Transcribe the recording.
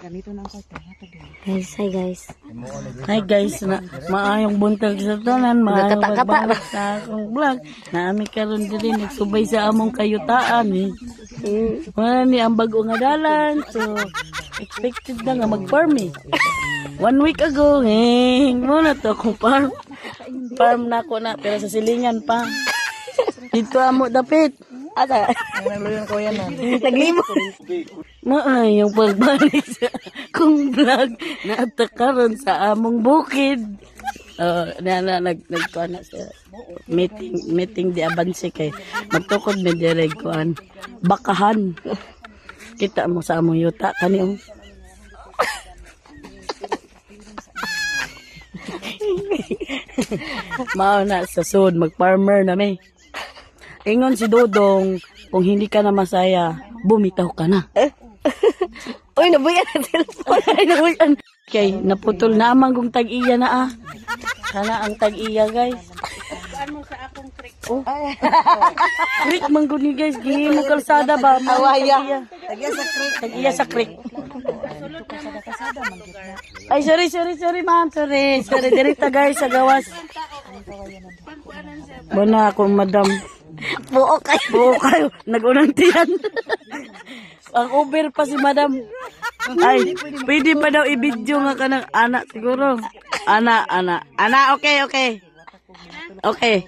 Guys, hi guys. Hi guys, na maayong buntag sa tanan, maayong Nagkata-kata. pagbalik sa akong vlog. Naami karon diri nagsubay sa among kayutaan eh. Wala ni ang bago nga dalan. So expected na nga mag-farm eh. One week ago, eh, muna to akong farm. Farm na ako na, pero sa silingan pa. Dito amo dapit. Asa? Naglimo. Maayong pagbalik sa akong vlog na karon sa among bukid. Na na nag nagkuan na sa meeting meeting di abanse kay magtukod mi dire kuan bakahan. Kita mo sa among yuta kani oh. Mao na sa sud mag-farmer na mi. Ingon si Dodong, kung hindi ka na masaya, bumitaw ka na. Uy, nabuyan ang cellphone. Ay, nabuyan. Okay, naputol na amang kung tag-iya na ah. Kana ang tag-iya, guys. Oh. Creek man gud ni guys, gihimo kalsada ba? Awaya. Tag-iya sa creek. Ay, sorry, sorry, sorry, ma'am. Sorry, sorry. Direkta, guys, sa gawas. Muna ako, madam. Buo kayo. Buo kayo. Nag-unang tiyan. Ang over pa si madam. Ay, pwede pa daw i-video nga ka ng anak siguro. Ana, ana. Ana, okay. Okay.